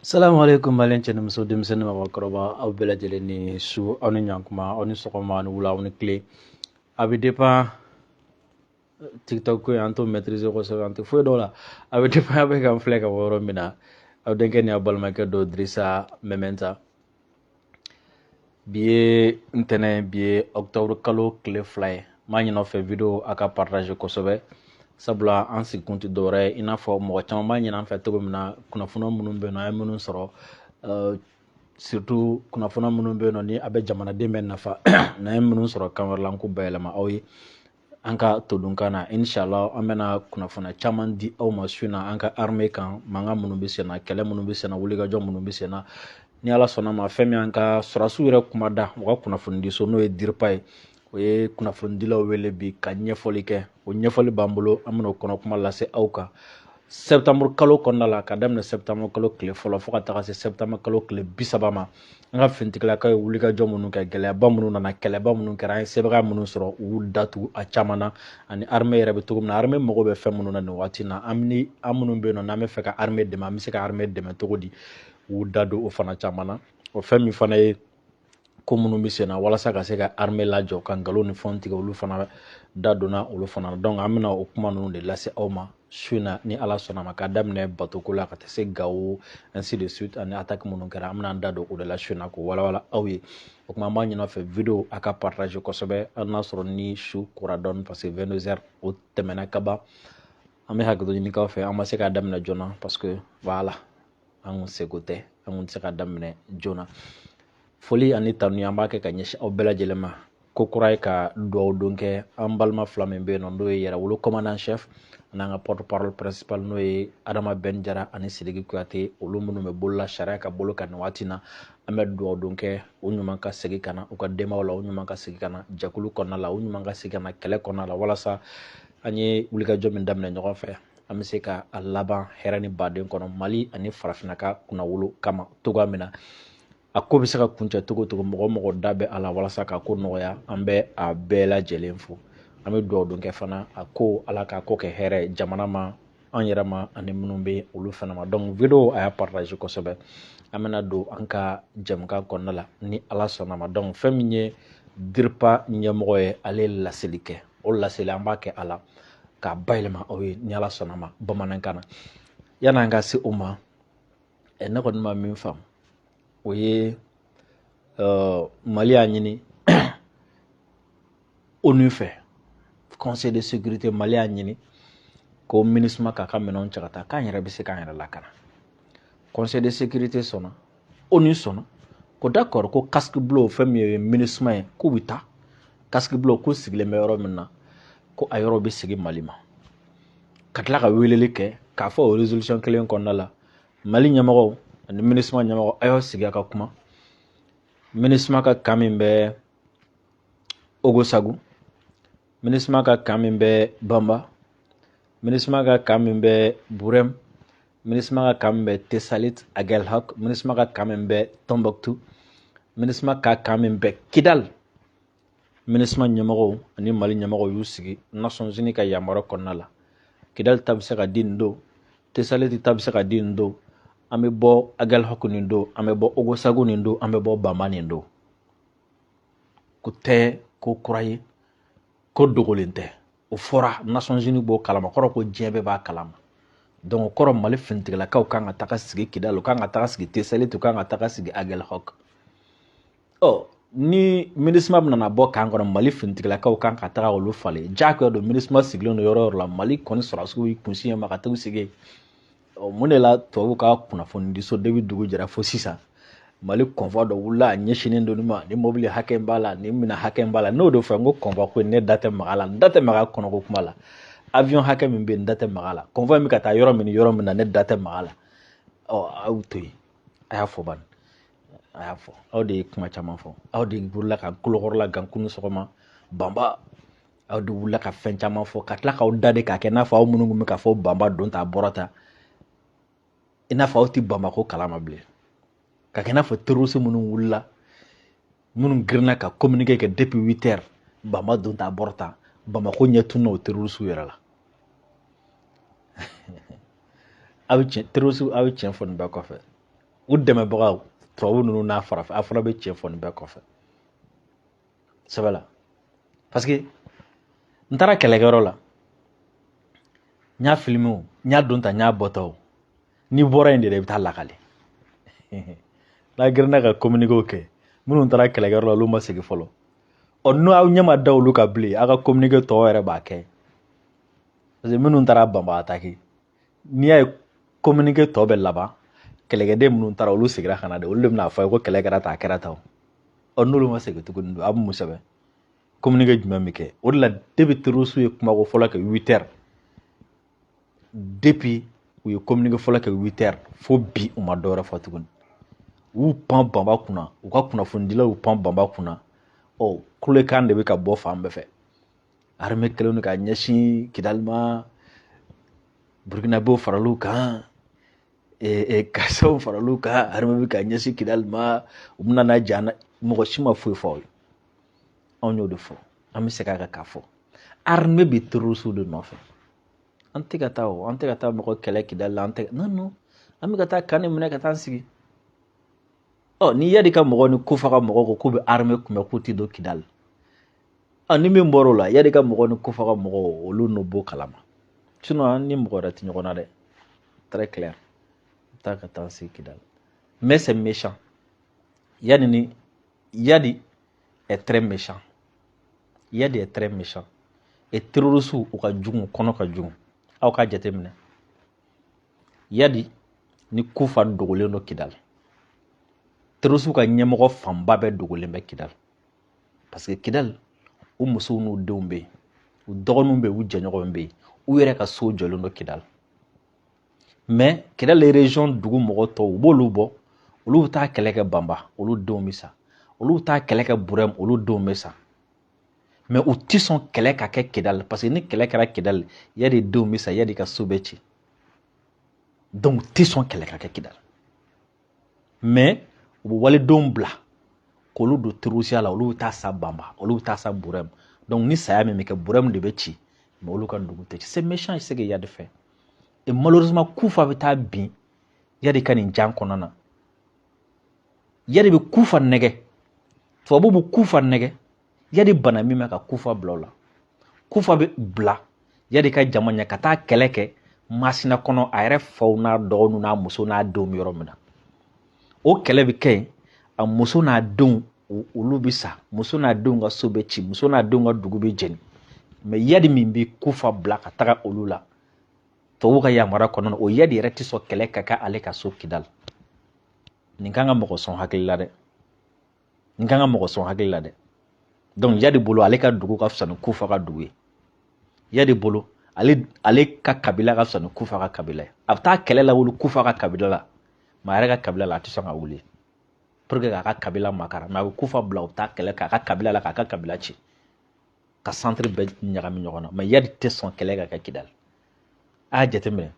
Salamu alaikum malien cɛ ni muso, denmisɛnnin, mabakɔrɔba, aw bɛɛ lajɛlen ni su, aw ni ɲankuma, aw ni sɔgɔma, aw ni wula, aw ni tile. A bɛ dépend TikTok ko in, an t'o maîtriser kosɛbɛ, an tɛ foyi dɔn o la. A bɛ dépend aw bɛ k'an filɛ ka bɔ yɔrɔ min na. Aw denkɛ ni aw balimakɛ dɔ, Dirisa Mɛmɛnta. Bi ye ntɛnɛn, bi ye octobre kalo tile 2 ye. N b'a ɲini aw fɛ, vidéo a ka partager kosɛbɛ, sabula an sigikun tɛ dɔwɛrɛ ye, i n'a fɔ mɔgɔ caman b'a ɲini an fɛ cogo min na. Kunnafoniya minnu bɛ yen nɔ, an ye minnu sɔrɔ, surtout kunnafoniya minnu bɛ yen nɔ ni a bɛ jamanaden bɛɛ nafa, n'an ye minnu sɔrɔ kan wɛrɛ la, an k'u bayɛlɛma aw ye an ka todunkan na. Inshallah, an bɛna kunnafoniya caman di aw ma su in na, an ka armée kan, mankan minnu bɛ sen na, kɛlɛ minnu bɛ sen na, wulikajɔ minnu bɛ sen na. Ni Ala sɔnna ma, fɛn min an ka sɔrɔdasiw yɛrɛ kuma da u ka kunnafonidiso, n'o ye DIRPA ye, o ye kunnafonidilaw wele bi ka ɲɛfɔli kɛ. O ɲɛfɔli b'an bolo, an bɛna o kɔnɔ kuma lase aw kan. Septembre kalo kɔnɔna la, ka daminɛ septembre kalo tile fɔlɔ fo ka taga se septembre kalo tile 30 ma, an ka finitigilakaw ye wulikajɔ minnu kɛ, gɛlɛyaba minnu nana, kɛlɛba minnu kɛra, an ye sɛbɛn minnu sɔrɔ, u y'u datugu a caman na, ani armée yɛrɛ bɛ cogo min na, armée mago bɛ fɛn minnu na nin waati in na, an ni an minnu bɛ yen nɔ n'an bɛ fɛ ka armée dɛmɛ, an bɛ se ka armée dɛmɛ cogo di, u y'u da don o fana caman na. O fɛn min fana ye ko minnu bɛ sen na walasa ka se ka armée lajɔ, ka nkalon ni fɛnw tigɛ, olu fana da donna olu fana na. Donc an bɛna o kuma ninnu de lase aw ma su in na, ni Ala sɔnna ma, k'a daminɛ batoko la ka taa se Gawo, ainsi de suite, ani attaque minnu kɛra, an bɛna an da don o de la su in na k'o walawala aw ye. O tuma, an b'a ɲini aw fɛ, vidéo a ka partager kosɛbɛ, hali n'a sɔrɔ ni su kora dɔɔni, parce que 22 heures o tɛmɛna ka ban. An bɛ hakɛto ɲini k'aw fɛ, an ma se k'a daminɛ joona, parce que voilà, an kun seko tɛ, an kun tɛ se k'a daminɛ joona. Foli ani tanu an b'a kɛ ka ɲɛsin aw bɛɛ lajɛlen ma ko kura ye, ka dugawu don kɛ an balima fila min bɛ yen nɔ, n'o ye Yɛrɛwolo commandant chef n'an ka porte parole principal, n'o ye Adama Ben Jara ani Sidiki Kuyate, olu minnu bɛ bolola sariya ka bolo kan nin waati na. An bɛ dugawu don kɛ u ɲuman ka segin ka na u ka denbaw la, u ɲuman ka segin ka na jɛkulu kɔnɔna la, u ɲuman ka segin ka na kɛlɛ kɔnɔna la, walasa an ye wulikajɔ min daminɛ ɲɔgɔn fɛ, an bɛ se ka a laban hɛrɛ ni baden kɔnɔ, Mali ani farafinna ka kunnawolo kama cogoya min na. A ko bɛ se ka kuncɛ cogo cogo, mɔgɔ mɔgɔ da bɛ a la walasa ka ko nɔgɔya, an bɛ a bɛɛ lajɛlen fo. An bɛ dugawu don kɛ fana, a ko Ala k'a ko kɛ hɛrɛ ye jamana ma, an yɛrɛ ma, ani minnu bɛ olu fana ma. Donc vidéo a y'a partage kosɛbɛ. An bɛna don an ka jɛmukan kɔnɔna la, ni Ala sɔnna ma. Donc fɛn min ye DIRPA ɲɛmɔgɔ ye, ale ye laseli kɛ. O laseli, an b'a kɛ a la k'a bayɛlɛma aw ye, ni Ala sɔnna ma, bamanankan na. Yan'an ka se o ma, ne kɔni ma min faamu, o ye Mali y'a ɲini ONU fɛ, Conseil de sécurité, Mali y'a ɲini ko MINUSMA k'a ka minɛnw cɛ ka taa, k'an yɛrɛ bɛ se k'an yɛrɛ lakana. Conseil de sécurité sɔnna, ONU sɔnna, ko d'accord, ko casque bleu, fɛn min ye MINUSMA ye, k'u bɛ taa casque bleu, k'u sigilen bɛ yɔrɔ min na, ko a yɔrɔ bɛ segin Mali ma. Ka tila ka weleli kɛ k'a fɔ o résolution kelen kɔnɔna la, Mali ɲɛmɔgɔw ani MINUSMA ɲɛmɔgɔ, a y'aw sigi a ka kuma. MINUSMA ka camp min bɛ Ogosagu, MINUSMA ka camp min bɛ Banba, MINUSMA ka camp min bɛ Burem, MINUSMA ka camp min bɛ Tesalit Agelhok, MINUSMA ka camp min bɛ Tombouctou, MINUSMA ka camp min bɛ Kidal, MINUSMA ɲɛmɔgɔw ani Mali ɲɛmɔgɔw y'u sigi Nations Unies ka yamaruya kɔnɔna la. Kidal ta bɛ se ka di nin don, Tesalit ta bɛ se ka di nin don, an bɛ bɔ Agelhok nin don, an bɛ bɔ Ogosagu nin don, an bɛ bɔ Banba nin don. Ko tɛ ko kura ye, ko dogolen tɛ, o fɔra, Nations Unies b'o kalama, kɔrɔ ko diɲɛ bɛɛ b'a kalama. Donc o kɔrɔ, Mali finitigilakaw kan ka taga sigi Kidal, u kan ka taga sigi Tesalit, u kan ka taga sigi Agelhok. Ɔ ni MINUSMA bɛna bɔ camp kɔnɔ, Mali finitigilakaw kan ka taga olu falen. Diyagoya don, MINUSMA sigilen don yɔrɔ o yɔrɔ la, Mali kɔni sɔrɔdasiw y'i kunsin yen ma ka t'u sigi yen. Ɔ mun de la tubabuw ka kunnafonidiso, depuis dugu jɛra fo sisan, Mali convoi dɔ wulila, a ɲɛsinnen don nin ma, ni mobili hakɛ b'a la, ni minɛn hakɛ b'a la? N'o de fɔ n ko convoi ko in, ne da tɛ maga a la, n da tɛ maga a kɔnɔko kuma la. Avion hakɛ min bɛ yen, n da tɛ maga a la. Convoi in bɛ ka taa yɔrɔ min ni yɔrɔ min na, ne da tɛ maga a la. Ɔ aw to yen, a y'a fɔ bani, a y'a fɔ. Aw de ye kuma caman fɔ, aw de wulila ka kolokɔrɔla gan kunu sɔgɔma Banba, aw de wulila ka fɛn caman fɔ, ka tila k'aw da de k'a kɛ n'a fɔ aw minnu tun bɛ k'a fɔ Banba don ta a bɔra ta, i n'a fɔ aw tɛ Bamako kalama bilen, ka kɛ i n'a fɔ terroriste minnu wulila, minnu girinna ka communiqué kɛ depuis 8 heures, Banba don ta a bɔra ta. Bamako ɲɛ tunna o terroriste yɛrɛ la. Aw bɛ tiɲɛ, terroriste, aw bɛ tiɲɛ fɔ nin bɛɛ kɔfɛ. U dɛmɛbagaw tubabu ninnu n'a farafin, a fana bɛ tiɲɛ fɔ nin bɛɛ kɔfɛ sɛbɛ la, parce que n taara kɛlɛkɛyɔrɔ la, n y'a filmer o, n y'a don ta, n y'a bɔtɔ o. N'i bɔra yen de dɛ, i bɛ taa lakale. N'a girinna ka communiqué kɛ, minnu taara kɛlɛkɛyɔrɔ la, olu ma segin fɔlɔ. Ɔ, n'aw ɲɛ ma da olu kan bilen, aw ka communiqué tɔw yɛrɛ b'a kɛ, parce que minnu taara Banba attaquer, n'i y'a ye communiqué tɔ bɛ laban, kɛlɛkɛden minnu taara, olu seginna ka na de, olu de bɛna fɔ a ye ko kɛlɛ kɛra tan, a kɛra tan. Ɔ, n'olu ma segin tuguni dun, a bɛ mun sɛbɛn? Communiqué jumɛn bɛ kɛ? O de la, depuis terroriste ye kumako fɔlɔ kɛ 8 heures, depuis u ye communiqué fɔlɔ kɛ 8 heures fo bi, u ma dɔwɛrɛ fɔ tuguni. U y'u pan Banba kunna, u ka kunnafonidilaw y'u pan Banba kunna. Ɔ, kulekan de bɛ ka bɔ fan bɛɛ fɛ. Armée kɛlen don ka ɲɛsin Kidali ma, Burukinabew faral'u kan, karisaw faral'u kan, armée bɛ ka ɲɛsin Kidali ma, u bɛna n'a ja na. Mɔgɔ si ma foyi fɔ aw ye. Anw y'o de fɔ, an bɛ segin a kan k'a fɔ, armée bɛ terroriste de nɔfɛ. An tɛ ka taa o, an tɛ ka taa mɔgɔ kɛlɛ Kidali la, an tɛ, non non, an bɛ ka taa kan de minɛ ka taa an sigi. Ɔ, ni Iyad ka mɔgɔw ni Kufa ka mɔgɔw ko k'u bɛ armée kunbɛn, k'u tɛ don Kidali, ɔ, ni min bɔr'o la, Iyad ka mɔgɔw ni Kufa ka mɔgɔw, olu n'o b'o kalama. Sinon an ni mɔgɔ wɛrɛ tɛ ɲɔgɔn na dɛ, très clair. Taa ka taa sigi Kidali, mais c'est méchant. Iyad ni Iyad est très méchant, Iyad est très méchant. Et terroriste, u ka jugu, kɔnɔ ka jugu. Aw k'a jateminɛ, Iyad ni Kufa dogolen don Kidali, terroriste ka ɲɛmɔgɔ fanba bɛɛ dogolen bɛ Kidali, parce que Kidali, u musow n'u denw bɛ yen, u dɔgɔninw bɛ yen, u jɛɲɔgɔnw bɛ yen, u yɛrɛ ka so jɔlen don Kidali. Mais Kidali région dugu mɔgɔ tɔw, u b'olu bɔ, olu bɛ taa kɛlɛ kɛ Banba, olu denw bɛ sa. Olu bɛ taa kɛlɛ kɛ Burɛm, olu denw bɛ sa. Mais u ti sɔn kɛlɛ ka kɛ Kidali, parce que ni kɛlɛ kɛra Kidali, Iyad denw bɛ sa, Iyad ka so bɛ ci. Donc u ti sɔn kɛlɛ ka kɛ Kidali, mais u bɛ walidenw bila k'olu don terrorisiya la, olu bɛ taa sa Banba, olu bɛ taa sa Burɛm. Donc ni saya min bɛ kɛ, Burɛm de bɛ ci, mais olu ka dugu tɛ ci. C'est méchant ce que Iyad fait. Et malheureusement, Kufa bɛ taa bin Iyad ka nin jan kɔnɔna na. Iyad bɛ Kufa nɛgɛ, tubabu bɛ Kufa nɛgɛ. Iyad bana min ma ka Kufa bila o la, Kufa bɛ bila Iyad ka jama ɲɛ ka taa kɛlɛ kɛ Masina kɔnɔ, a yɛrɛ faw n'a dɔgɔninw n'a muso n'a denw bɛ yɔrɔ min na. O kɛlɛ bɛ kɛ yen, a muso n'a denw, olu bɛ sa, muso n'a denw ka so bɛ ci, muso n'a denw ka dugu bɛ jeni. Mais Iyad min bɛ Kufa bila ka taga olu la tubabuw ka yamaruya kɔnɔna na, o Iyad yɛrɛ tɛ sɔn kɛlɛ ka kɛ ale ka so Kidali. Nin kan ka mɔgɔ sɔn hakili la dɛ, nin kan ka mɔgɔ sɔn hakili la dɛ. Donc Iyad bolo, ale ka dugu ka fisa ni Kufa ka dugu ye. Iyad bolo, ale ka kabila ka fisa ni Kufa ka kabila ye. A bɛ taa kɛlɛ la wuli Kufa ka kabila la, mais a yɛrɛ ka kabila la, a tɛ sɔn ka wuli pour que k'a ka kabila makara. Mais a bɛ Kufa bila, u bɛ taa kɛlɛ k'a ka kabila la, k'a ka kabila ci, ka centre bɛɛ ɲagami ɲɔgɔn na. Mais Iyad tɛ sɔn kɛlɛ ka kɛ Kidali. A y'a jateminɛ,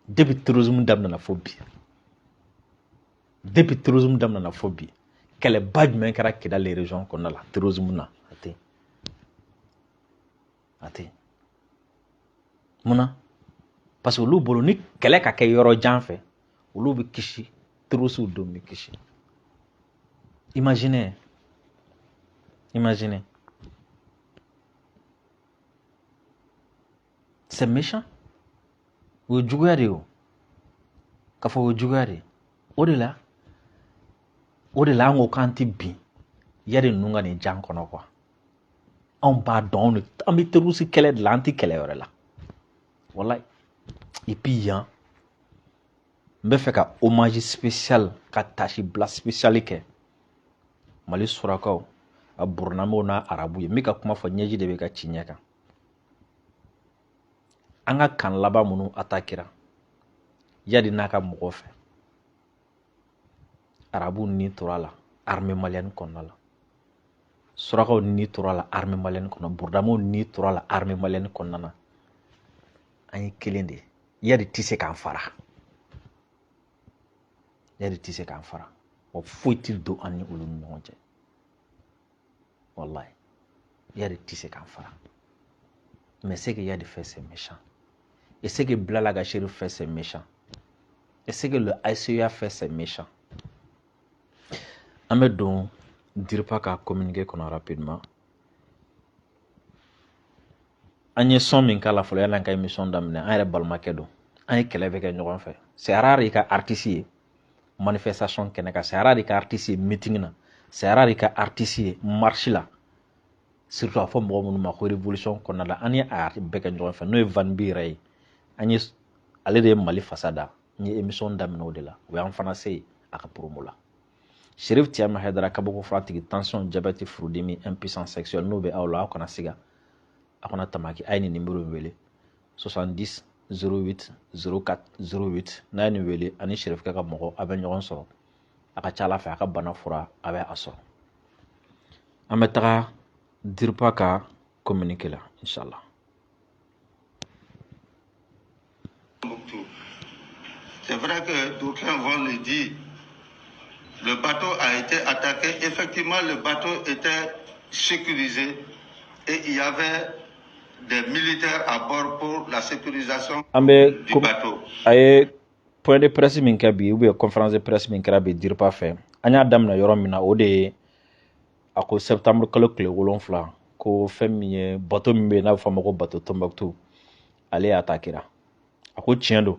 depuis terrorisme daminɛna fo bi, depuis terrorisme daminɛna fo bi, kɛlɛba jumɛn kɛra Kidali région kɔnɔna la terrorisme na? A tɛ, a tɛ. Munna? Parce que olu bolo, ni kɛlɛ ka kɛ yɔrɔ jan fɛ, olu bɛ kisi, terroristew denw bɛ kisi. Imaginez, imaginez, c'est méchant. O ye juguya de ye. O k'a fɔ o ye juguya de ye. O de la, o de la an ko k'an tɛ bin Iyad ninnu ka nin jan kɔnɔ quoi. Anw b'a dɔn, anw an bɛ terroriste kɛlɛ de la, an tɛ kɛlɛ wɛrɛ la, walayi. Et puis yan, n bɛ fɛ ka hommage spécial, ka tasi bila spécial kɛ Mali surakaw, a burunamaw n'a arabu ye. N bɛ ka kuma fɔ, ɲɛji de bɛ ka ci ɲɛ kan. An ka kan laban minnu attaquera Iyad n'a ka mɔgɔw fɛ, arabuw ni tora a la armée malienne kɔnɔna la, surakaw ni tora a la armée malienne kɔnɔ, burudamaw ni tora a la armée malienne kɔnɔna na. An ye kelen de ye. Iyad tɛ se k'an fara, Iyad tɛ se k'an fara, wa foyi tɛ don an ni olu ni ɲɔgɔn cɛ. Wallahi, Iyad tɛ se k'an fara. Mais ce que Iyad fait, c'est méchant. Et ce que Bilal Ag Acherif fait, c'est méchant. Et ce que le HCUA fait, c'est méchant. An bɛ don DIRPA ka communiqué kɔnɔ rapidement. An ye son min k'a la fɔlɔ yanni an ka émission daminɛ, an yɛrɛ balimakɛ don, an ye kɛlɛ bɛ kɛ ɲɔgɔn fɛ. C'est rare i ka artiste ye manifestation kɛnɛ kan, c'est rare i ka artiste ye meeting na, c'est rare i ka artiste ye marche la, surtout a fɔ mɔgɔ minnu ma ko révolution kɔnɔna la. An ni a bɛɛ kɛ ɲɔgɔn fɛ, n'o ye Van B yɛrɛ ye. An ye ale de ye Mali fasa da. N ye émission daminɛ o de la, o y'an fana se yen a ka promo la. Chérif Thiam Haidara, kabako furatigi, tension, diabète, furudimi, impuissance sexuelle, n'o bɛ aw la, aw kana siga, aw kana tamaki, a ye nin numéro in wele: 70 08 04 08. N'a ye nin wele, ani Chérifkɛ ka mɔgɔ a bɛ ɲɔgɔn sɔrɔ. A ka ca ala fɛ, a ka bana fura a bɛ a sɔrɔ. An bɛ taga DIRPA ka communiqué la, inshallah. C'est vrai que d'aucuns vont le dire, le bateau a été attaqué. Effectivement, le bateau était sécurisé et il y avait des militaires à bord pour la sécurisation An bɛ du bateau. A ye point de presse min kɛ bi, ou bien conférence de presse min kɛra bi DIRPA fɛ, an y'a daminɛ yɔrɔ min na, o de ye a ko septembre kalo tile 7, ko fɛn min ye bateau min bɛ yen n'a bɛ fɔ a ma ko bateau Tombouctou, ale y'a attaquera. A ko tiɲɛ don,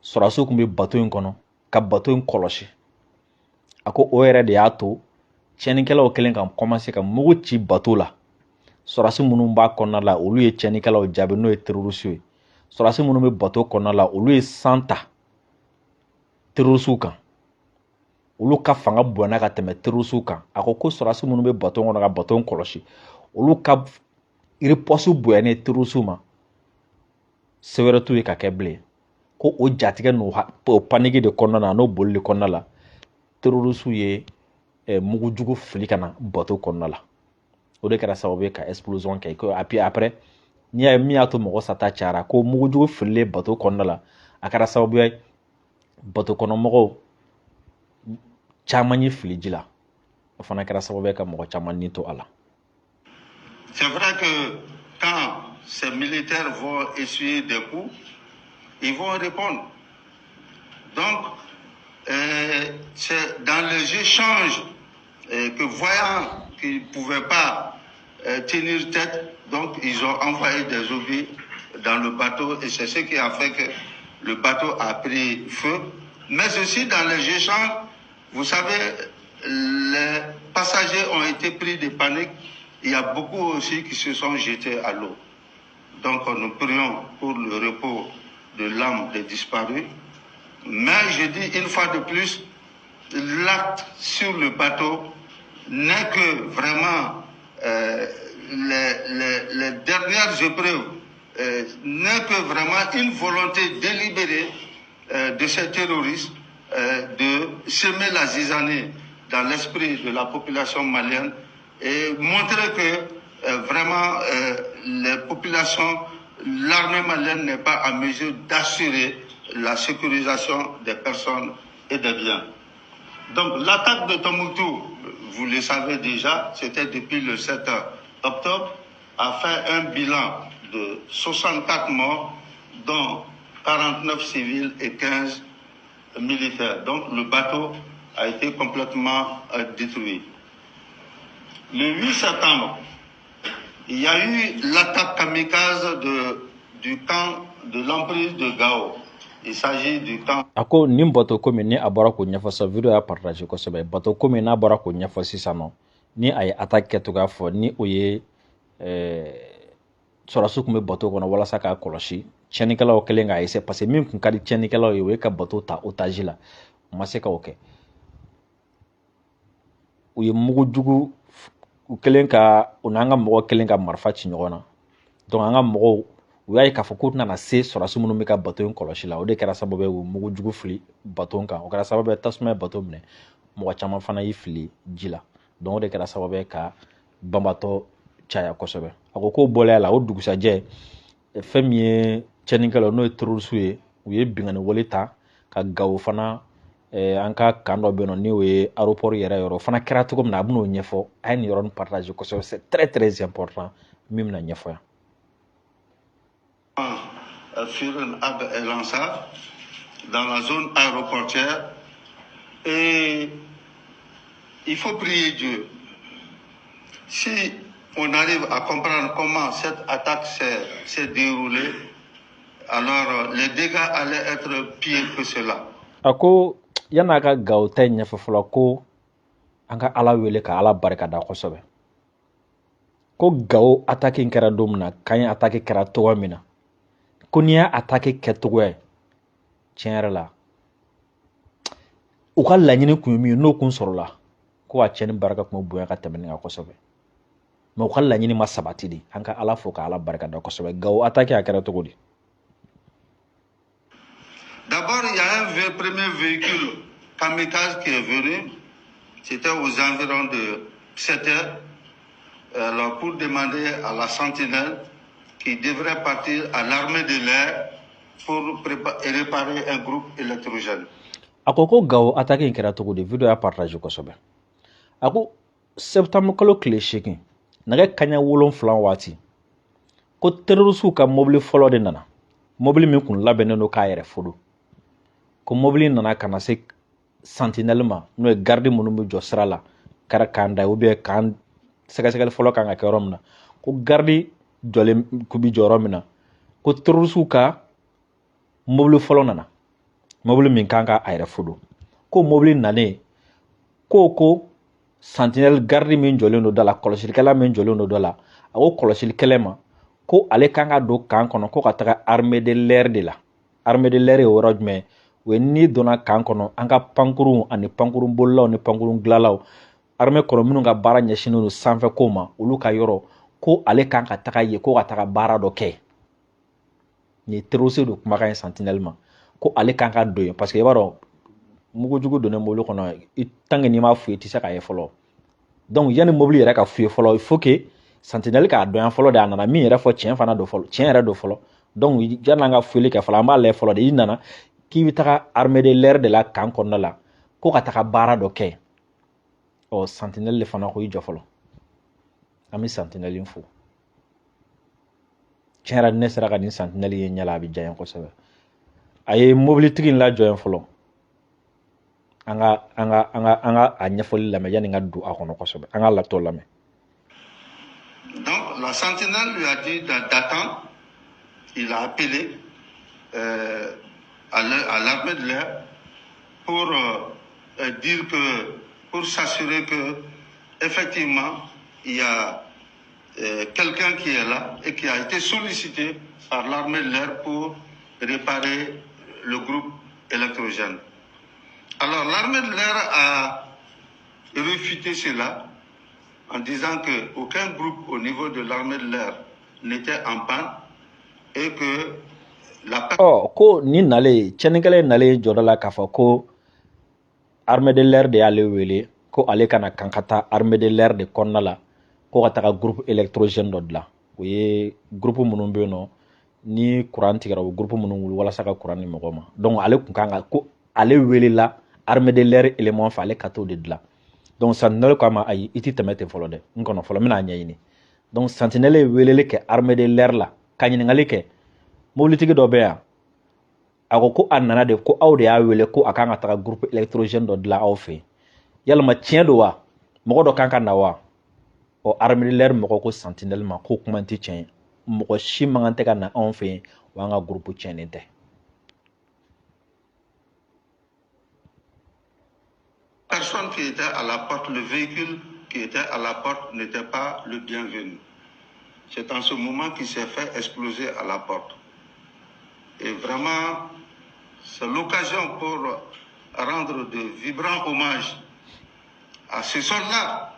sɔrɔdasiw tun bɛ bateau in kɔnɔ ka bateau in kɔlɔsi. A ko o yɛrɛ de y'a to tiɲɛnikɛlaw kɛlen ka commencer ka mugu ci bateau la, sɔrɔdasi minnu b'a kɔnɔna la, olu ye tiɲɛnikɛlaw jaabi, n'o ye terroriste ye. Sɔrɔdasi minnu bɛ bateau kɔnɔna la, olu ye san ta terroriste kan, olu ka fanga bonyana ka tɛmɛ terroriste kan. A ko ko sɔrɔdasi minnu bɛ bateau kɔnɔ ka bateau kɔlɔsi, olu ka riposte bonyanen terroriste ma, se wɛrɛ t'u ye ka kɛ bilen. Ko o jatigɛ n'o o panique de kɔnɔna na, n'o boli de kɔnɔna la, terroriste ye mugujugu fili ka na bateau kɔnɔna la. O de kɛra sababu ye ka explosion kɛ. Ko puis après, n'i y'a ye min y'a to mɔgɔ sata cayara, ko mugujugu fililen bateau kɔnɔna la, a kɛra sababu ye bateau kɔnɔmɔgɔw caman ye fili ji la. O fana kɛra sababu ye ka mɔgɔ caman ni to a la. C'est vrai que quand ces militaires vont essuyer des coups, ils vont répondre. Donc, c'est dans les échanges que voyant qu'ils ne pouvaient pas tenir tête, donc ils ont envoyé des obus dans le bateau et c'est ce qui a fait que le bateau a pris feu. Mais aussi dans les échanges, vous savez, les passagers ont été pris de panique. Il y a beaucoup aussi qui se sont jetés à l'eau. Donc nous prions pour le repos de l'âme des disparus. Mais je dis une fois de plus, l'acte sur le bateau n'est que vraiment les dernières épreuves, n'est que vraiment une volonté délibérée de ces terroristes de semer la zizanie dans l'esprit de la population malienne et montrer que vraiment les populations, l'armée malienne n'est pas à mesure d'assurer la sécurisation des personnes et des biens. Donc l'attaque de Tombouctou, vous le savez déjà, c'était depuis le 7 octobre, a fait un bilan de 64 morts, dont 49 civils et 15 militaires. Donc le bateau a été complètement détruit. Le 8 septembre, il y a eu l'attaque kamikaze du camp de l'emprise de Gao. Il s'agit du camp A ko nin bateau ko min ni a bɔra k'o ɲɛfɔ sisan, vidéo y'a partage kosɛbɛ. Bateau ko min n'a bɔra k'o ɲɛfɔ sisan nɔ, ni a ye attaque kɛcogoya fɔ, ni o ye sɔrɔdasiw tun bɛ bateau kɔnɔ walasa k'a kɔlɔsi, tiɲɛnikɛlaw kɛlen k'a essayer, parce que min tun ka di tiɲɛnikɛlaw ye, o ye ka bateau ta otage la, u ma se ka o kɛ. U ye mugujugu, u kɛlen ka u n'an ka mɔgɔ kelen ka marifa ci ɲɔgɔn na. Donc an ka mɔgɔw, u y'a ye k'a fɔ k'u tɛna se sɔrɔdasi minnu bɛ ka bateau in kɔlɔsi la. O de kɛra sababu ye u mugujugu fili bateau kan. O kɛra sababu ye tasuma ye bateau minɛ, mɔgɔ caman fana y'i fili ji la. Donc o de kɛra sababu ye ka banbatɔ caya kosɛbɛ. A ko k'o bɔlen a la, o dugusajɛ, fɛn min ye tiɲɛnikɛlaw, n'o ye terroriste ye, u ye binkanni wale ta ka Gawo fana, an ka camp dɔ bɛ yen nɔ, ni o ye aéroport yɛrɛ yɔrɔ, o fana kɛra cogo min na, a bɛn'o ɲɛfɔ. A ye nin yɔrɔnin partage kosɛbɛ, c'est très très important min bɛna ɲɛfɔ yan. Firin Ab El Ansar. dans la zone aéroportière. Et il faut prier Dieu. Si on arrive à comprendre comment cette attaque s'est déroulée, alors les dégâts allaient être pires que cela. A ko yan'a ka Gawo ta in ɲɛfɔ fɔlɔ, ko an ka Ala wele ka Ala barika da kosɛbɛ, ko Gawo attaque in kɛra don min na, camp in attaque kɛra cogoya min na, ko n'i y'a attaque kɛcogoya ye, tiɲɛ yɛrɛ la, u ka laɲini kun ye min ye, n'o kun sɔrɔla, ko a tiɲɛni barika kun bɛ bonya ka tɛmɛ nin kan kosɛbɛ. Mɛ u ka laɲini ma sabati de. An ka Ala fo ka Ala barika da kosɛbɛ. Gawo attaque a kɛra cogo di? D'abord, il y a un premier véhicule kamikaze qui est venu. C'était aux environs de 7 heures. Alors, pour demander à la sentinelle qui devrait partir à l'armée de l'air pour réparer un groupe électrogène. A ko ko Gawo attaque in kɛra cogo di? Vidéo y'a partage kosɛbɛ. A ko septembre kalo tile 8, nɛgɛ kaɲa 7 waati, ko terroristew ka mobili fɔlɔ de nana, mobili min kun labɛnnen don k'a yɛrɛ fodo, ko mobili nana ka na se sentinelle ma, n'o ye garde minnu bɛ jɔ sira la kɛra k'an da ou bien k'an sɛgɛsɛgɛli fɔlɔ kan ka kɛ yɔrɔ min na, ko garde jɔlen k'u bi jɔ yɔrɔ min na, ko terroristew ka mobili fɔlɔ nana, mobili min kan ka a yɛrɛ fodo, ko mobili nalen, ko sentinelle garde min jɔlen don da la, kɔlɔsilikɛla min jɔlen don da la, a ko kɔlɔsilikɛla ma ko ale kan ka don camp kɔnɔ, ko ka taga armée de l'air de la. Armée de l'air ye yɔrɔ jumɛn? O ye n'i donna camp kɔnɔ, an ka pankurun ani pankurun bolilaw ni pankurun dilanlaw, armée kɔnɔ minnu ka baara ɲɛsinnen don sanfɛ ko ma, olu ka yɔrɔ, ko ale kan ka taga yen, ko ka taga baara dɔ kɛ. Nin ye terroriste de kumakan ye sentinelle ma, ko ale kan ka don yen, parce que i b'a dɔn mugujugu donnen mobili kɔnɔ, i tant que n'i m'a f'u ye, i tɛ se k'a ye fɔlɔ. Donc yanni mobili yɛrɛ ka f'u ye fɔlɔ, il faut que sentinelle k'a dɔn yan fɔlɔ de, a nana min yɛrɛ fɔ, tiɲɛ fana don fɔlɔ, tiɲɛ yɛrɛ don fɔlɔ. Donc yanni an ka fuyeli kɛ fɔlɔ, an b'a lajɛ fɔlɔ de. I nana k'i bɛ taga armée de l'air de la camp kɔnɔna la, ko ka taga baara dɔ kɛ. Ɔ, sentinelle de fana ko i jɔ fɔlɔ. An bɛ sentinelle fo. Tiɲɛ yɛrɛ, ne sera ka nin sentinelle ye ɲɛ la, a bɛ diya n ye kosɛbɛ. A ye mobilitigi in lajɔ yen fɔlɔ. An ka a ɲɛfɔli lamɛn yanni n ka don a kɔnɔ kosɛbɛ. An ka latɔ lamɛn. Donc la sentinelle lui a dit d'attendre. Il a appelé à l'armée de l'air pour dire que, pour s'assurer que effectivement il y a quelqu'un qui est là et qui a été sollicité par l'armée de l'air pour réparer le groupe électrogène. Alors l'armée de l'air a réfuté cela en disant qu'aucun groupe au niveau de l'armée de l'air n'était en panne et que la Ɔ, ko ni nalen, tiɲɛnikɛla in nalen jɔda la k'a fɔ ko armée de l'air de y'ale wele, ko ale kana kan ka taa armée de l'air de kɔnɔna la, ko ka taga groupe électrogène dɔ dilan. O ye groupe minnu bɛ yen nɔ, ni courant tigɛra, o groupe minnu wuli walasa ka courant di mɔgɔw ma. Donc ale kun kan ka, ko ale welela armée de l'air élément fɛ, ale ka t'o de dilan. Donc sentinelle ko a ma: ayi, i ti tɛmɛ ten fɔlɔ dɛ, n kɔnɔ fɔlɔ, n bɛna ɲɛɲini. Donc sentinelle ye weleli kɛ armée de l'air la ka ɲininkali kɛ: mobilitigi dɔ bɛ yan, a ko ko a nana de, ko aw de y'a wele, ko a kan ka taga groupe électrogène dɔ dilan aw fɛ yen, yalima tiɲɛ don wa? Mɔgɔ dɔ kan ka na wa? Ɔ, armée de l'air mɔgɔ ko sentinelle ma ko kuma tɛ tiɲɛ ye, mɔgɔ si man kan tɛ ka na anw fɛ yen, wa an ka groupe tiɲɛnen tɛ. Personne qui était à la porte, le véhicule qui était à la porte n'était pas le bienvenu. C'est en ce moment qu'il s'est fait exploser à la porte. Et vraiment, c'est l'occasion pour rendre de vibrants hommages à ce soldat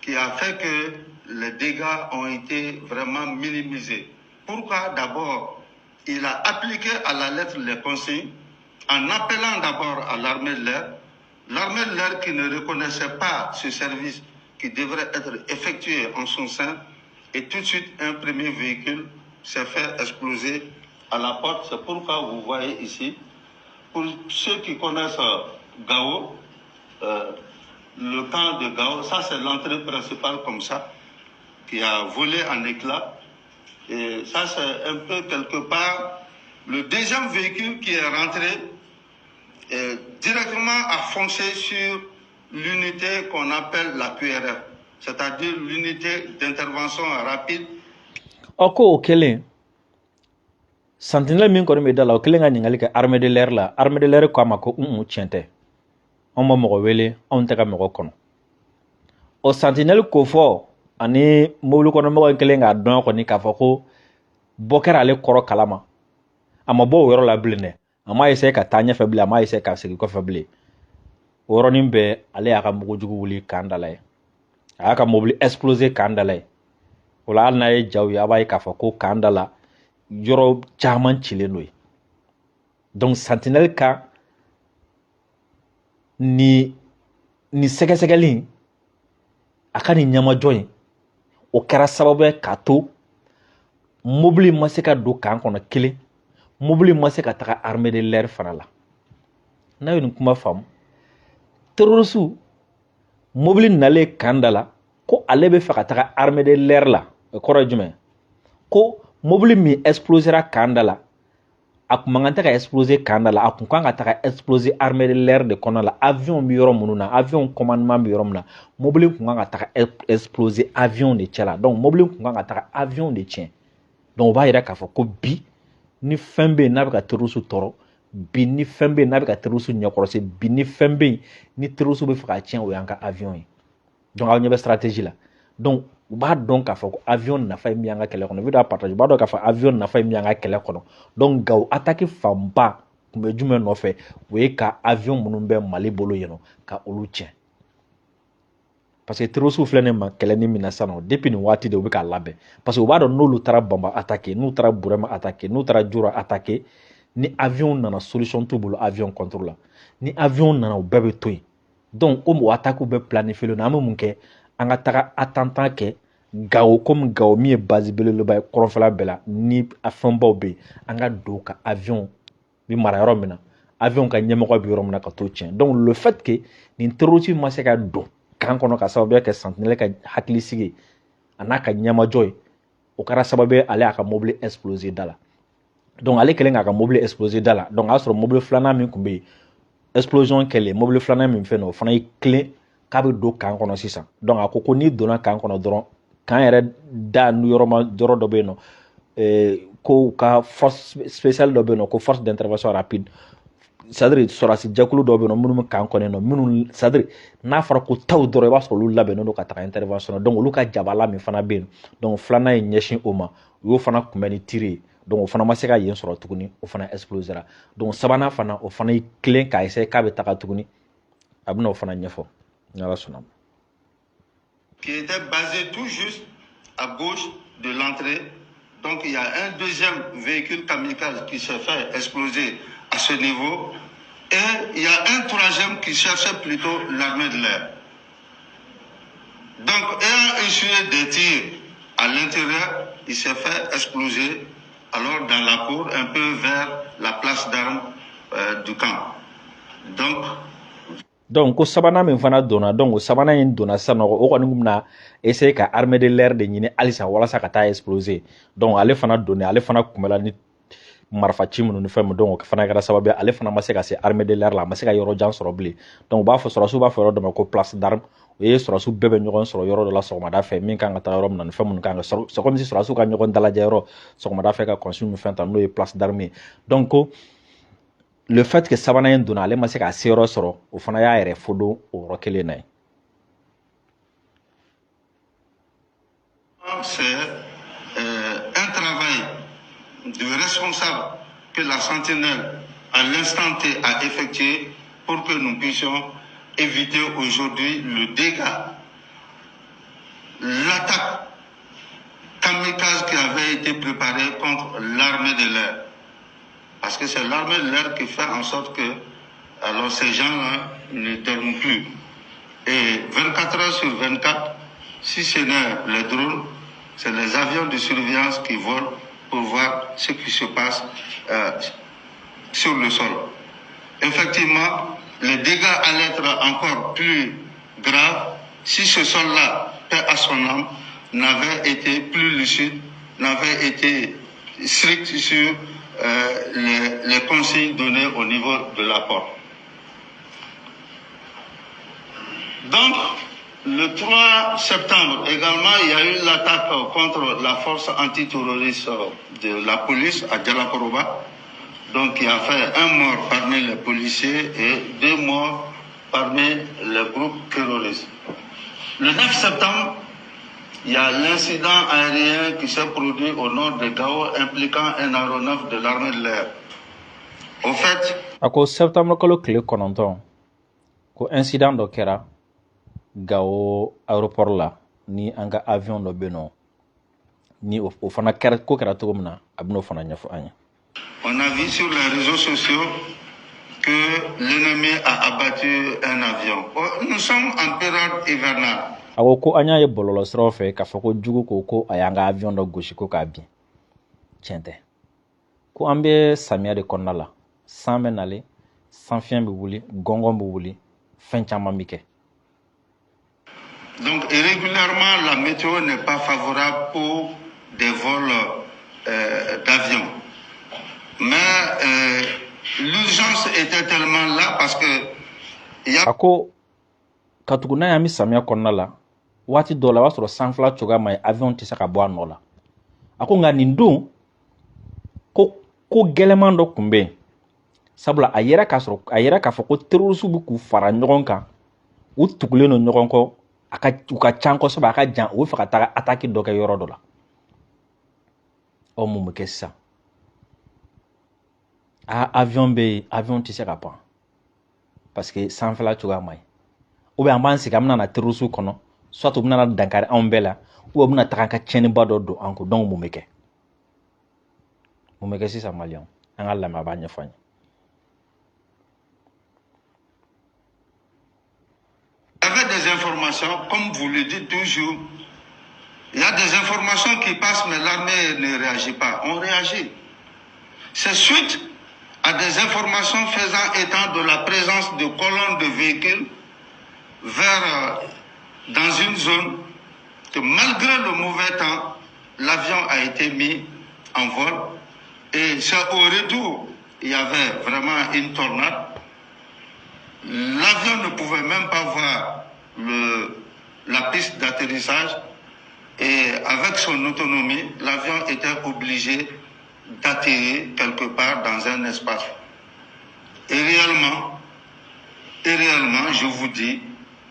qui a fait que les dégâts ont été vraiment minimisés. Pourquoi? D'abord, il a appliqué à la lettre les consignes en appelant d'abord à l'armée de l'air, l'armée de l'air qui ne reconnaissait pas ce service qui devrait être effectué en son sein, et tout de suite un premier véhicule s'est fait exploser à la porte. C'est pourquoi vous voyez ici, pour ceux qui connaissent Gao, le camp de Gao, ça c'est l'entrée principale comme ça, qui a volé en éclats. Et ça c'est un peu quelque part Le deuxième véhicule qui est rentré directement a foncé sur l'unité qu'on appelle la QRF, c'est-à-dire l'unité d'intervention rapide. Ɔ, ko o kɛlen, sentinelle min kɔni bɛ da la, o kɛlen ka ɲininkali kɛ armée de l'air la. Armée de l'air ko a ma ko un tiɲɛ tɛ, anw ma mɔgɔ wele, anw tɛ ka mɔgɔ kɔnɔ. O sentinelle ko fɔ ani mobili kɔnɔmɔgɔ in kɛlen k'a dɔn kɔni k'a fɔ ko bɔ kɛra ale kɔrɔ kalama. A ma bɔ o yɔrɔ la bilen dɛ, a ma essayer ka taa ɲɛfɛ bilen, a ma essayer ka segin kɔfɛ bilen. O yɔrɔnin bɛɛ, ale y'a ka mugujugu wuli k'an dala ye, a y'a ka mobili exploser k'an dala ye. O la, hali n'a ye jaw ye, a b'a ye k'a fɔ ko k'an da la, yɔrɔ caman cilen don yen. Donc sentinelle ka ni sɛgɛsɛgɛli, a ka nin ɲɛmajɔ in, o kɛra sababu ye k'a to mobili ma se ka don camp kɔnɔ kelen, mobili ma se ka taga armée de l'air fana la. N'a ye nin kuma faamu, terroriste mobili nalen camp da la ko ale bɛ fɛ ka taga armée de l'air la, o kɔrɔ ye jumɛn? Ko mobili min explosera camp da la, a kun man kan tɛ ka exploser camp da la, a kun kan ka taga exploser armée de l'air de kɔnɔ la, avion bɛ yɔrɔ minnu na, avion commandement bɛ yɔrɔ min na. Mobili kun kan ka taga exploser avion de cɛ la. Donc mobili kun kan ka taga avion de tiɲɛ. Donc o b'a yira k'a fɔ ko bi ni fɛn bɛ yen n'a bɛ ka terroriste tɔɔrɔ bi, ni fɛn bɛ yen n'a bɛ ka terroriste ɲɛkɔrɔsi bi, ni fɛn bɛ yen ni terroriste bɛ fɛ ka tiɲɛ, o y'an ka avion ye. Donc aw ɲɛ bɛ stratégie la. Donc u b'a dɔn k'a fɔ ko avion nafa ye min y'an ka kɛlɛ kɔnɔ. Vidéo partage, u b'a dɔn k'a fɔ avion nafa ye min y'an ka kɛlɛ kɔnɔ. Donc Gawo attaque fanba tun bɛ jumɛn nɔfɛ? O ye ka avion minnu bɛ Mali bolo yen nɔ, ka olu tiɲɛ, parce que terroriste filɛ nin ma kɛlɛ ni min na sisan nɔ, depuis nin waati de u bɛ k'a labɛn, parce que u b'a dɔn n'olu taara Bamba attaquer, n'u taara Burema attaquer, n'u taara Jura attaquer, ni avion nana, solution t'u bolo avion contre la. Ni avion nana, u bɛɛ bɛ to yen. Donc komi o attaque bɛ planifier an bɛ mun kɛ? An ka taga attentat kɛ Gawo, komi Gawo min ye base belebeleba ye kɔrɔnfɛla bɛɛ la, ni a fɛnbaw bɛ yen, an ka don ka avion bɛ mara yɔrɔ min na, avion ka ɲɛmɔgɔ bɛ yɔrɔ min na, ka t'o tiɲɛ. Donc le fait que nin terroriste ma se ka don camp kɔnɔ ka sababuya kɛ sentinelle ka hakilisigi a n'a ka ɲɛmajɔ ye, o kɛra sababu ye ale y'a ka mobili exploser da la. Donc ale kɛlen k'a ka mobili exploser da la, donc a y'a sɔrɔ mobili filanan min tun bɛ yen, explosion kɛlen, mobili filanan min fɛn o fana ye tilen k'a bɛ don camp kɔnɔ sisan. Donc a ko ko n'i donna camp kɔnɔ dɔrɔn, camp yɛrɛ da nu yɔrɔ ma, yɔrɔ dɔ bɛ yen nɔ, ko u ka force spéciale dɔ bɛ yen nɔ, ko force d'intervention rapide, c'est à dire sɔrɔdasi jɛkulu dɔ bɛ yen nɔ minnu bɛ camp kɔnɔ yen nɔ, minnu, c'est à dire n'a fɔra ko taw dɔrɔn, i b'a sɔrɔ olu labɛnnen don ka taga intervention na. Donc olu ka jabala min fana bɛ yen, donc filanan ye ɲɛsin o ma, u y'o fana kunbɛn ni tir ye. Donc o fana ma se ka yen sɔrɔ tuguni, o fana explosera. Donc sabanan fana, o fana ye tilen k'a essayer k'a bɛ taga tuguni. A bɛna o fana ɲɛfɔ ni Ala sɔnna ma. Qui était basé tout juste à gauche de l'entrée. Donc il y a un deuxième véhicule kamikaze qui s'est fait exploser à ce niveau. Et il y a un troisième qui cherchait plutôt l'armée de l'air. Donc, ayant essuyé des tirs à l'intérieur, il s'est fait exploser alors dans la cour, un peu vers la place d'armes du camp. Donc, Donc ko sabanan min fana donna, donc o sabanan in donna sisan nɔ, o kɔni kun bɛna essayer ka armée de l'air de ɲini halisa walasa ka taa exploser. Donc ale fana donnen, ale fana kunbɛla ni marifa ci minnu ni fɛn min. Donc o fana kɛra sababu ye ale fana ma se ka se armée de l'air la, a ma se ka yɔrɔ jan sɔrɔ bilen. Donc u b'a fɔ, sɔrɔdasiw b'a fɔ yɔrɔ dɔ ma ko place d'armes. O ye sɔrɔdasiw bɛɛ bɛ ɲɔgɔn sɔrɔ yɔrɔ dɔ la sɔgɔmada fɛ, min kan ka taa yɔrɔ min na ni fɛn minnu kan ka sɔrɔ, c'est comme si sɔrɔdasiw ka ɲɔgɔn dalajɛ yɔrɔ sɔgɔmada fɛ ka consigne ni fɛn ta, n'o ye place d'armes ye. Donc ko le fait que sabanan in donna, ale ma se k'a seyɔrɔ sɔrɔ, o fana y'a yɛrɛ fodon o yɔrɔ kelen na ye. C'est un travail de responsable que la sentinelle, à l'instant T, a effectué pour que nous puissions éviter aujourd'hui le dégât, l'attaque kamikaze qui avait été préparée contre l'armée de l'air. Parce que c'est l'armée de l'air qui fait en sorte que alors ces gens-là ne dorment plus. Et 24 heures sur 24, si ce n'est les drones, c'est les avions de surveillance qui volent pour voir ce qui se passe sur le sol. Effectivement, les dégâts allaient être encore plus graves si ce sol-là, paix à son âme, n'avait été plus lucide, n'avait été strict sur les consignes données au niveau de la porte. Donc, le 3 septembre également, il y a eu l'attaque contre la force antiterroriste de la police à Dialakoroba, donc qui a fait un mort parmi les policiers et 2 morts parmi les groupes terroristes. Le 9 septembre, il y a l'incident aérien qui s'est produit au nord de Gao impliquant un aéronef de l'armée de l'air. Au fait, a ko septembre kalo tile 9 ko incident dɔ kɛra Gao aéroport la ni an ka avion dɔ bɛ nɔ ni o fana kɛra ko kɛra cogo min na a bɛn'o fana ɲɛfɔ an ye. On a vu sur les réseaux sociaux que l'ennemi a abattu un avion. Nous sommes en période hivernale. A ko ko an y'a ye bɔlɔlɔsiraw fɛ k'a fɔ ko jugu ko ko a y'an ka avion dɔ gosi ko k'a bin. Tiɲɛ tɛ. Ko an bɛ samiya de kɔnɔna la. San bɛ nalen, sanfiɲɛ bɛ wuli, gɔngɔn bɛ wuli, fɛn caman bɛ kɛ. Donc régulièrement, la météo n'est pas favorable pour des vols d'avions. Mais l'urgence était tellement là parce que il y a A ko katugu n'a y'an bɛ samiya kɔnɔna la, waati dɔw la o b'a sɔrɔ sanfɛla cogoya ma ɲi, avion tɛ se ka bɔ a nɔ la. A ko nka nin don ko ko gɛlɛman dɔ tun bɛ yen, sabula a yɛrɛ k'a sɔrɔ a yɛrɛ k'a fɔ ko terroriste bɛ k'u fara ɲɔgɔn kan, u tugulen don ɲɔgɔn kɔ, a ka u ka ca kosɛbɛ, a ka jan, u bɛ fɛ ka taga attaque dɔ kɛ yɔrɔ dɔ la. Ɔ mun bɛ kɛ sisan? A avion bɛ yen, avion tɛ se ka pan parce que sanfɛla cogoya ma ɲi. Ou bien an b'an sigi an bɛna na terroriste kɔnɔ, soit u bɛna na dankari anw bɛɛ la, ou bien u bɛna taga an ka tiɲɛniba dɔ don an kun. Donc mun bɛ kɛ? Mun bɛ kɛ sisan maliyɛnw? An ka lamɛn, a b'a ɲɛfɔ an ye. Il y avait des informations, comme vous le dites toujours, il y a des informations qui passent, mais l'armée ne réagit pas. On réagit. C'est suite à des informations faisant état de la présence de colonnes de véhicules vers, dans une zone que malgré le mauvais temps, l'avion a été mis en vol. Et c'est au retour, il y avait vraiment une tornade. L'avion ne pouvait même pas voir la piste d'atterrissage et avec son autonomie, l'avion était obligé d'atterrir quelque part dans un espace. Et réellement, je vous dis,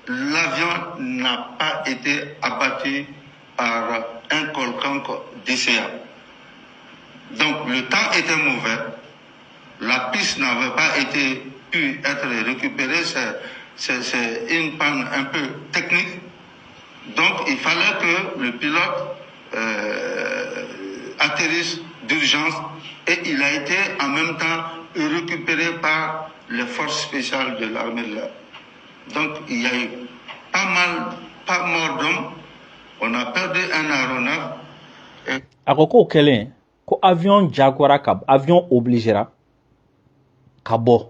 l'avion n'a pas été abattu par un quelconque DCA. Donc le temps était mauvais, la piste n'avait pas été pu être récupérée, c'est une panne un peu technique. Donc il fallait que le pilote atterrisse d'urgence et il a été en même temps récupéré par les forces spéciales de l'armée de l'air. Donc il y a eu pas mal, pas mort d'hommes, on a perdu un aéronef. A ko k'o kɛlen ko avion jagoyara ka avion obligera ka bɔ.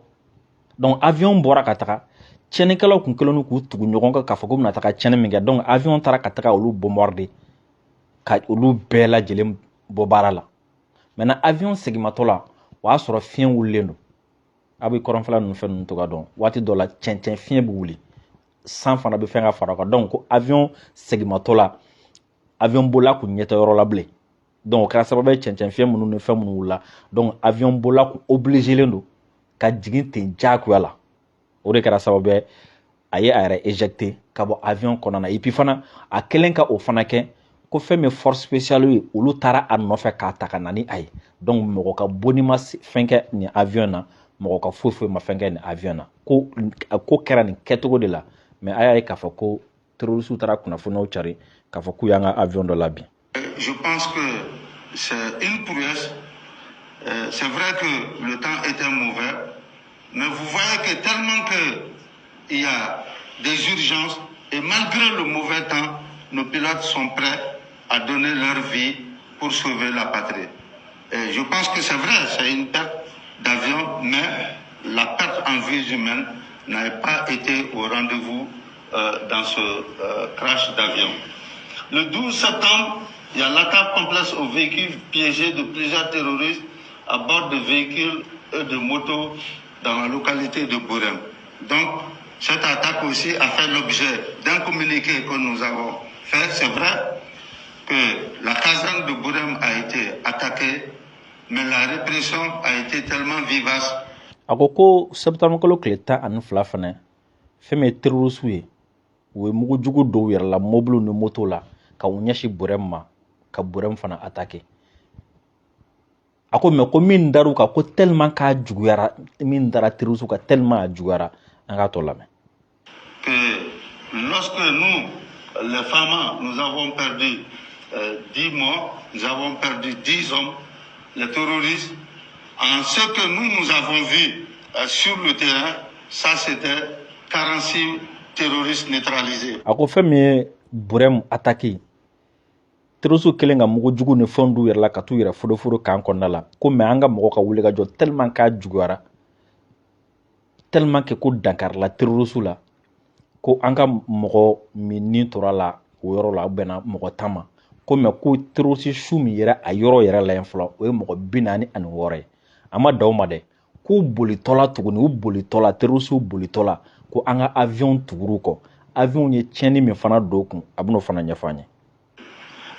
Donc avion bɔra ka taga, tiɲɛnikɛlaw kun kɛlen don k'u tugu ɲɔgɔn kan k'a fɔ k'u bɛna taga tiɲɛni min kɛ. Donc avion taara ka taga olu bombarder ka olu bɛɛ lajɛlen bɔ baara la. Maintenant avion segimatɔ la, o y'a sɔrɔ fiɲɛ wulilen don. A bɛ kɔrɔnfɛla ninnu fɛn ninnu cogoya dɔn, waati dɔ la cɛncɛn fiɲɛ bɛ wuli, san fana bɛ fɛn ka fara o kan. Donc ko avion segimatɔ la, avion bolila kun ɲɛ tɛ yɔrɔ la bilen. Donc o kɛra sababu ye cɛncɛn fiɲɛ minnu ni fɛn minnu wulila, donc avion bolila kun obligélen don ka jigin ten diyagoya la. O de kɛra sababu ye a ye a yɛrɛ éjecté ka bɔ avion kɔnɔna na. Et puis fana a kɛlen ka o fana kɛ, ko fɛn min force spéciale ye, olu taara a nɔfɛ k'a ta ka na ni a ye. Donc mɔgɔ ka bonni ma fɛn kɛ nin avion na, mɔgɔ ka foyi foyi ma fɛn kɛ nin avion na. Ko ko kɛra nin kɛcogo de la. Mais a y'a ye k'a fɔ ko terroriste taara kunnafoniyaw cari k'a fɔ k'u y'an ka avion dɔ labin. Je pense que c'est une prouesse. C'est vrai que le temps était mauvais, mais vous voyez que tellement que il y a des urgences et malgré le mauvais temps, nos pilotes sont prêts à donner leur vie pour sauver la patrie. Et je pense que c'est vrai, c'est une perte d'avion, mais la perte en vie humaine n'a pas été au rendez-vous dans ce crash d'avion. Le 12 septembre, il y a l'attaque complexe aux véhicules piégés de plusieurs terroristes à bord de véhicules et de motos dans la localité de Bourem. Donc, cette attaque aussi a fait l'objet d'un communiqué que nous avons fait. C'est vrai que la caserne de Bourem a été attaquée, mais la répression a été tellement vivace. A ko ko septembre kalo tile 12 fana, fɛn min ye terroriste ye, u ye mugujugu dɔw yɛrɛ la mobiliw ni moto la ka u ɲɛsin Bourem ma, ka Bourem fana attaqué. A ko mais ko min dar'u kan, ko tellement k'a juguyara, min dara terroriste kan tellement a juguyara. An k'a tɔ lamɛn. Que lorsque nous, les FAMa, nous avons perdu 10 morts, nous avons perdu 10 hommes, les terroristes, en ce que nous, nous avons vu sur le terrain, ça c'était 46 terroristes neutralisés. A ko fɛn min ye Bourem attaqué, terroriste kɛlen ka mugujugu ni fɛnw d'u yɛrɛ la ka t'u yɛrɛ fodoforo kan kɔnɔna la, ko mais an ka mɔgɔ ka wuli ka jɔ tellement k'a juguyara, tellement que ko dankarila terroriste la, ko an ka mɔgɔ min ni tora la o yɔrɔ la, o bɛnna mɔgɔ 10 ma. Ko mais ko terroriste su min yɛrɛ a yɔrɔ yɛrɛ la yen fɔlɔ, o ye mɔgɔ 46 ye. A ma dan o ma dɛ, k'u bolitɔla tuguni, u bolitɔla, terroriste bolitɔla, ko an ka avion tugur'u kɔ, avion ye tiɲɛni min fana don o kun, a bɛn'o fana ɲɛfɔ an ye.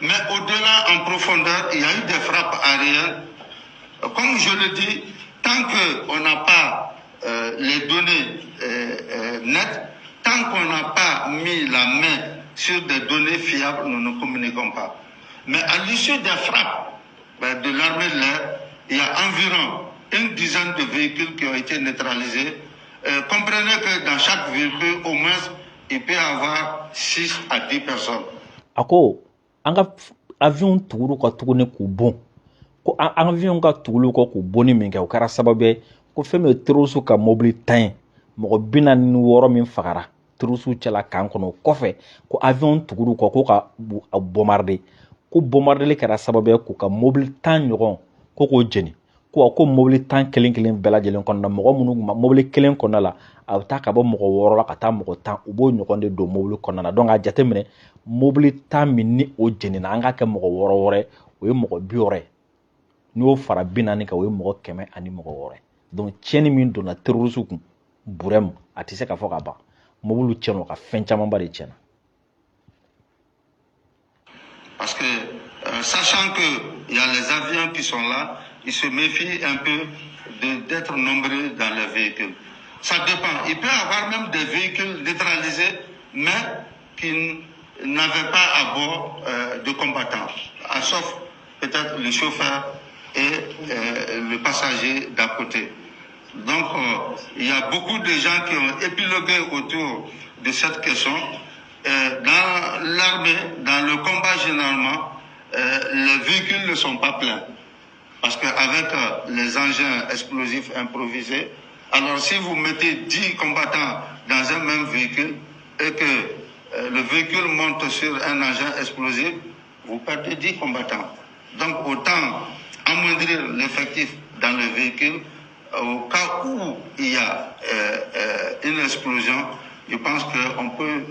Mais au-delà, en profondeur, il y a eu des frappes aériennes. Comme je le dis, tant qu'on n'a pas les données nettes, tant qu'on n'a pas mis la main sur des données fiables, nous ne communiquons pas. Mais à l'issue des frappes de l'armée de l'air, il y a environ une dizaine de véhicules qui ont été neutralisés. Comprenez que dans chaque véhicule, au moins, il peut y avoir 6 à 10 personnes. A ko an ka avion tuguru ka tuguni k'u bon, ko an avion ka tugulu kɔ k'u bonni min kɛ, o kɛra sababu ye ko fɛn min ye terroriste ka mobili 10 ye, mɔgɔ 46 min fagara terroriste cɛla kan kɔnɔ. O kɔfɛ, ko avion tuguru kɔ ko ka bombarder, ko bombardeli kɛra sababu ye k'u ka mobili 10 ɲɔgɔn ko k'o jeni. Ko wa ko mobili 10 kelen kelen bɛɛ lajɛlen kɔnɔna, mɔgɔ minnu mobili kelen kɔnɔna la, a bɛ taa ka bɔ mɔgɔ 6 la ka taa mɔgɔ 10, u b'o ɲɔgɔn de don mobili kɔnɔna na. Donc a jateminɛ, mobili 10 min ni o jenina, an k'a kɛ mɔgɔ 6 6 ye, o ye mɔgɔ 60 ye. N'i y'o fara 40 kan, o ye mɔgɔ 160 ye. Donc tiɲɛni min donna terroriste kun Bourem, a tɛ se ka fɔ ka ban. Mobiliw tiɲɛna, o ka fɛn camanba de tiɲɛna. Parce que sachant qu'il y a les avions qui sont là, ils se méfient un peu d'être nombreux dans les véhicules. Ça dépend. Il peut y avoir même des véhicules neutralisés, mais qui n'avaient pas à bord de combattants, sauf peut-être le chauffeur et le passager d'à côté. Donc, il y a beaucoup de gens qui ont épilogué autour de cette question. Dans l'armée, dans le combat généralement, les véhicules ne sont pas pleins. Parce qu'avec les engins explosifs improvisés, alors si vous mettez 10 combattants dans un même véhicule et que le véhicule monte sur un engin explosif, vous perdez 10 combattants. Donc autant amoindrir l'effectif dans le véhicule au cas où il y a une explosion. Je pense qu'on peut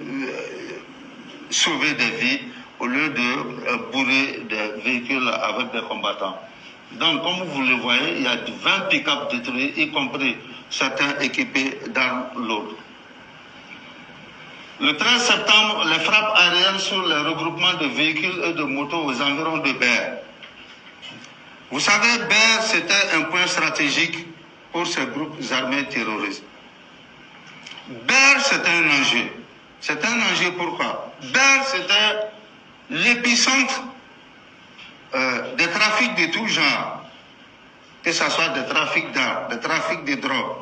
sauver des vies au lieu de bourrer des véhicules avec des combattants. Donc, comme vous le voyez, il y a 20 pick-up détruits, y compris certains équipés d'armes lourdes. Le 13 septembre, les frappes aériennes sur les regroupements de véhicules et de motos aux environs de Ber. Vous savez, Ber, c'était un point stratégique pour ces groupes armés terroristes. Ber, c'était un enjeu. C'est un enjeu pourquoi? Ber, c'était l'épicentre des trafics de tout genre, que ce soit des trafics d'armes, des trafics de drogue,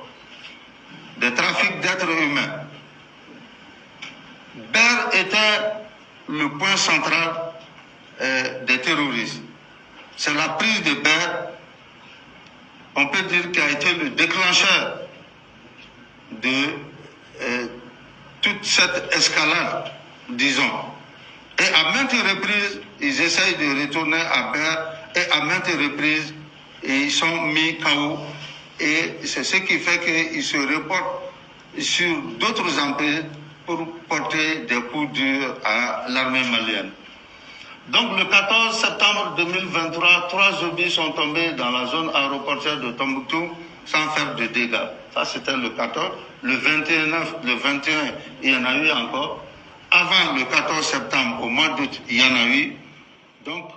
des trafics d'êtres humains. Ber était le point central des terroristes. C'est la prise de Ber, on peut dire, qui a été le déclencheur de toute cette escalade, disons. Et à maintes reprises, ils essayent de retourner à Ber, et à maintes reprises, ils sont mis KO. Et c'est ce qui fait qu'ils se reportent sur d'autres emprises pour porter des coups durs à l'armée malienne. Donc le 14 septembre 2023, trois obus sont tombés dans la zone aéroportière de Tombouctou sans faire de dégâts. Ça, c'était le 14. Le 21, le 21, il y en a eu encore. Avant le 14 septembre, au mois d'août, il y en a eu. Donc,